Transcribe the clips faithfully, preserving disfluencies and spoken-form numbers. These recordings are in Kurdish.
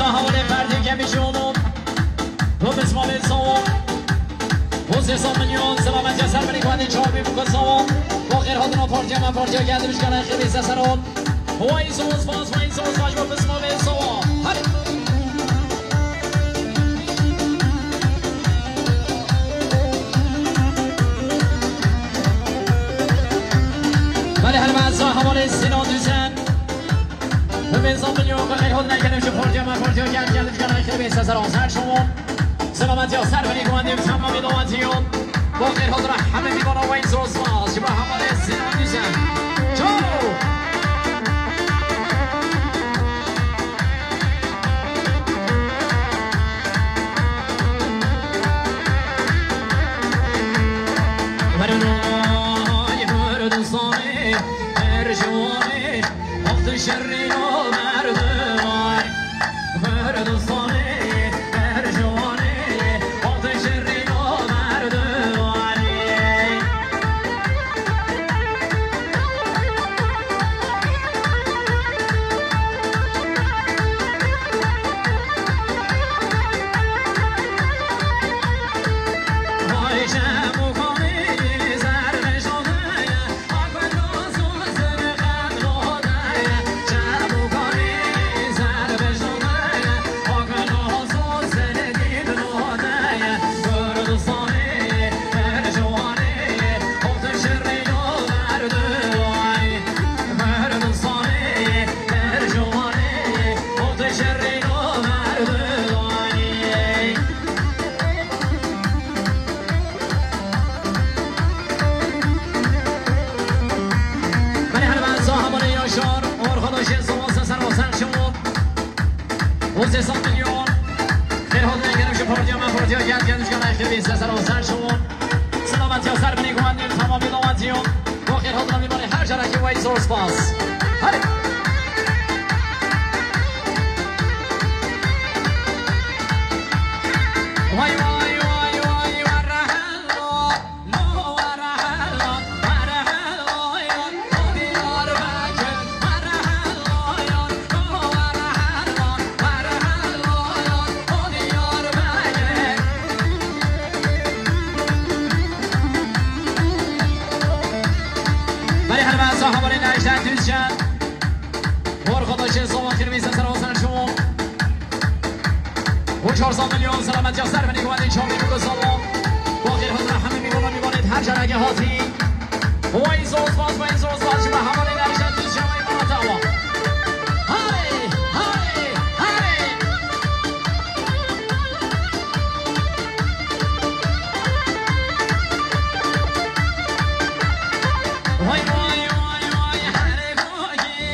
Hevalê Ferdî Kemîşoğlu. Bu bismalê sağ ol. Bu sê sed milyon selamet ya ser beni kuandê çabi bu kız sağ ol. Bu xêr hatına partiya me partiya geldi biz gelen xêr ise ser ol. Vay sos bas, vay sos bas, bu bismalê sağ ol. Hadi. Belê her ben sağ hevalê Sinan Düzen. Hemê zan milyon xêr hol nekerim ji partiya me partiya gel gel gel xêr bê sezer azer şomon. Selamet ya ser beni guandê tamamî dawetiyon. Bo xêr hol ra hemê mîvana wey zozmaz. Ji bo hevalê Sinan Düzen. Ço! Her ciwanê, axtê şerê ya merdimanê. Her disanê, her ciwanê, axtê şerê ya merdimanê. Vay şemukanê, zerdeşanê, Belê helbet sahibanê Yaşar, arkadaşê Sivas ser o ser şo. O sê sed milyon. Xêr hatine gerim ji partiya me, partiya gel gel ji gel xêr ser o ser şo. Selamet ya ser binî guandê tamamî dawetiyon. Bo xêr hatina mîmanê her carekê wey zor spas. Hadi. Vay vay vay vay vay. Belê helbet sahibanê Necdet Düzcan. Arkadaşê Sava Kirvî Sezer Hasan Şivan. Bu çar sed milyon selamet ya ser beni guandê çavê bu salon. Bo xêr hatine hemî mîvana mîvanê her carekê hatî. Vay zozbaz, vay zozbaz, ji me hevalê Necdet Düzcan, vay bana tawa. Hey, hey, hey. Vay, vay, vay, vay, her goyê,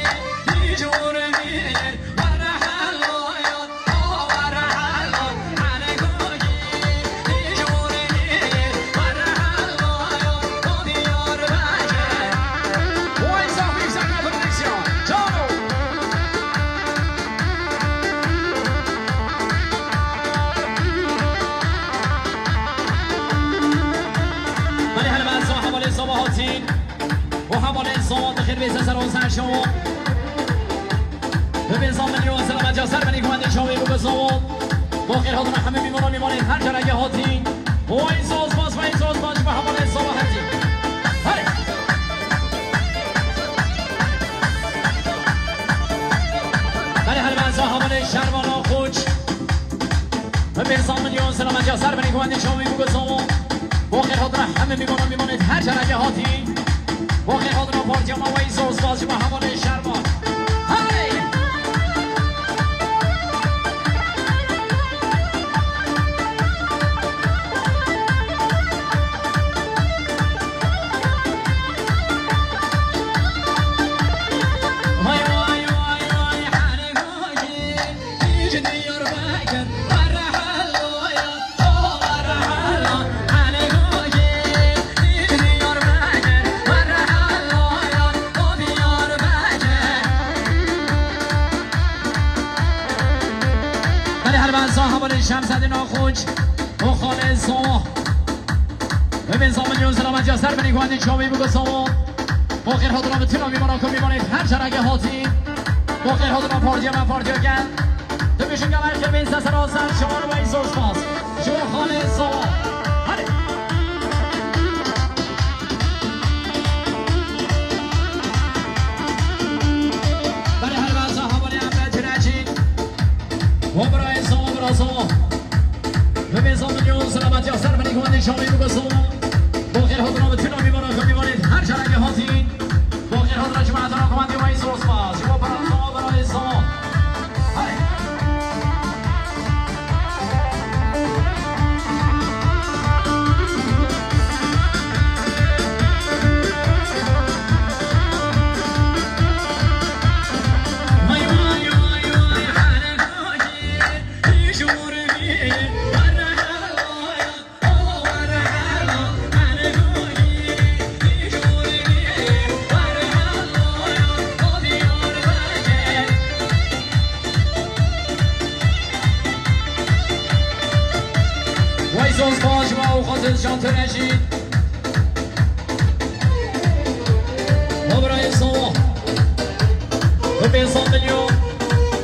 bir cor bir, var helal. Belê helbet sahibanê Sava hatî. Û hevalên Sava dixêr bê ser o ser şo. Bibê zan milyon selamet ya ser benî guandê çavê bû bi Sava. Bo xêr hatina hemî mîvana mîvanên her carekê hatî. Vay zozbaz, vay zozbaz, ji bo hevalên Sava hatî. Hey! Belê helbet sahibanê Şervana Koç. Hemê zan milyon selamet ya ser benî guandê çavê bû bi Sava. Bo xêr hatina hemî mîvana mîvanên her carekê hatî. Bo xêr hatina partiya me wey zor spas ji me hevalê Şervan. Hey! Vay, vay, vay, vay, her goyê, ji Diyarbekir, merhelo ya. Belê helbet sahibanê Şemsedîn Axunç û Xalê Soh. Bibê zan milyon selamet ya ser benî guandê çavê bû bi Sava. Bo xêr hatina bi tuna mîvana ku mîvanê her carekê hatî. Bo xêr hatina partiya me partiya gel. Şingalay xirmên sesero ser şimar ve zor spas. Ji bo xalê Zawa. Hadi. Belê her beza havalê em be Turecî. Bo birayê Zawa, bira Zawa. Bibê Zawa milyon selametiya ser binî guhondê şamê bike Zawa. Bo xêr hatina bi tuna mîvana xwe mîvanê her carekê hatî. Bo xêr hatina cemaetana guhondê wayî zor spas. Ji bo bira Zawa, birayê Zawa. Wey zor spas ji bo Xwezil Can Turecî. Bo birayê Zawa. Bibê Zawa milyon.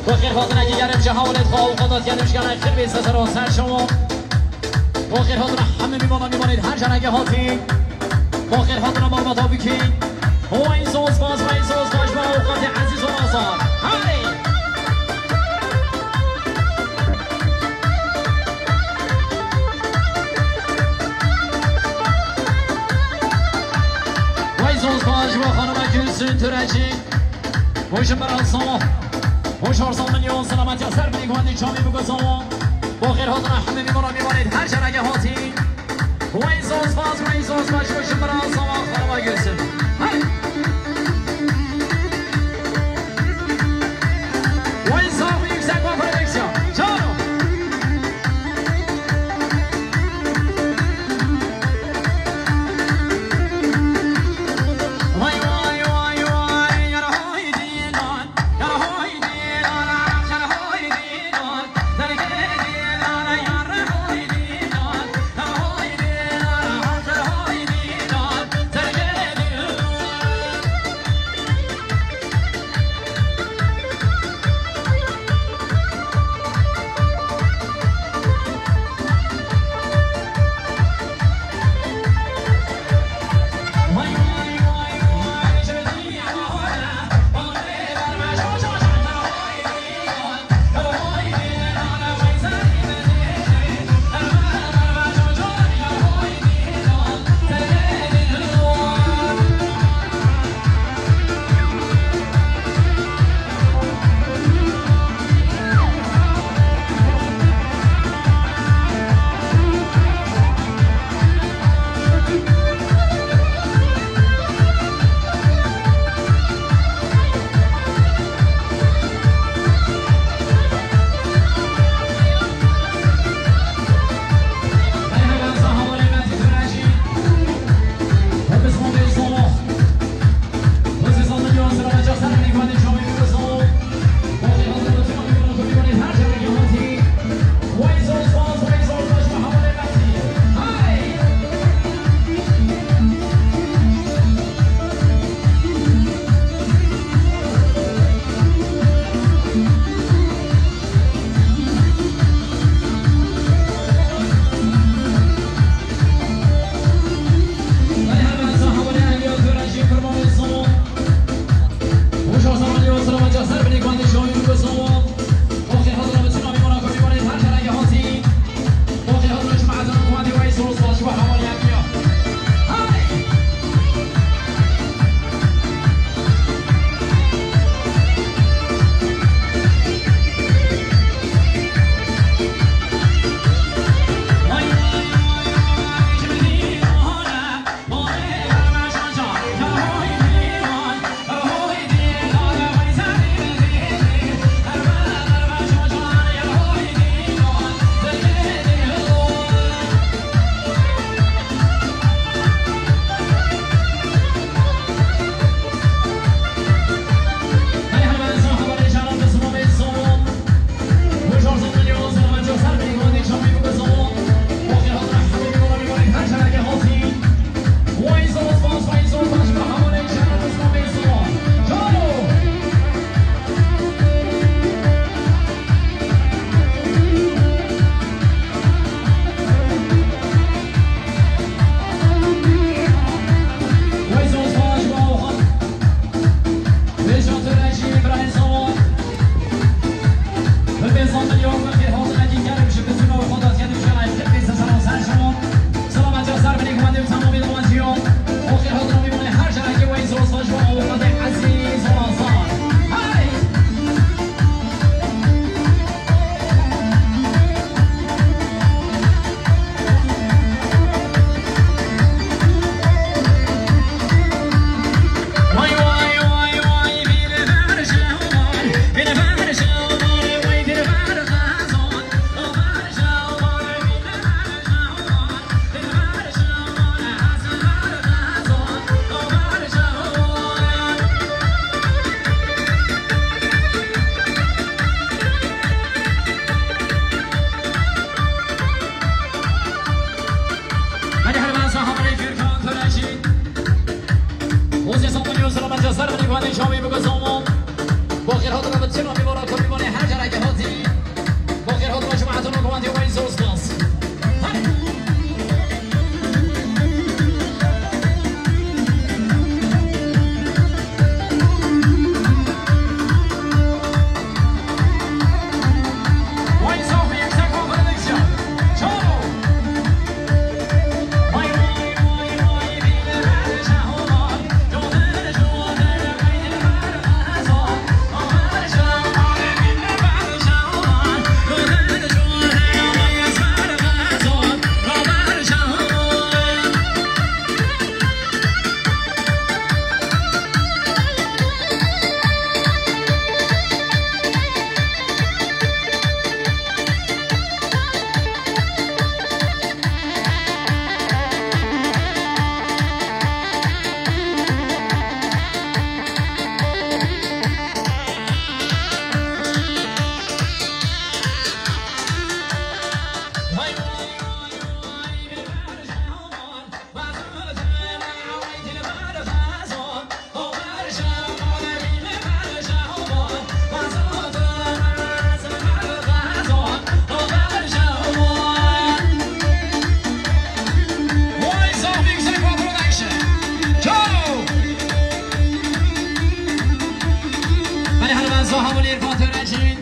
Bo xêr hatinekî germ ji hewlêt xwe û xwe datiye nuşkene xirmê sesero ser şewa. Bo xêr hatina hemî mîvana mîvanên her carekê hatî. Bo xêr hatina malbata bikî. Wey zor spas, wey zor spas ji bo ewqatê ezîz û azad. Hey! Wey zor spas ji bo xanima Gülsün Türeci. Hûn ji min re Zawa. Hûn ji Zawa milyon selametiya ser binî guhondê çavê bike Zawa. Bo xêr hatina hemî mîvana mîvanên her carekê hatî. Wey zor spas, wey zor spas ji bo ji min re Zawa xanima Gülsün. Hey! Wey zaf yüksek bo prodüksiyon. Cano. Selamet ya serbenî guhên û temamê dawanciyan. Û xêr hatina mîvanê her carekê wê zozva ji bo ewladê ezîz û azad. Hey! Hadi her ben sahabeyi Gürkan Karaci. Ozi Samanyol selamet ya serbenî guhên û temamê dawanciyan. Bo xêr hatina bi çima mîvana ku mîvanê her carekê hatî. Bo xêr hatina ji bo hetan û guhên wê zor spas. Hey! Vay zaf yüksek konferansa. Çalo. Vay zaf yüksek konferansa. Çalo. Hadi hadi ben Zaha Munir Fatih Recin.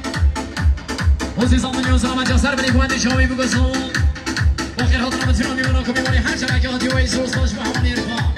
Ozi Samanyol selamet ya serbenî guhên û temamê dawanciyan. Bo xêr hatina bi çima mîvana ku mîvanê her carekê hatî wê zor spas ji bo hewan êrixan.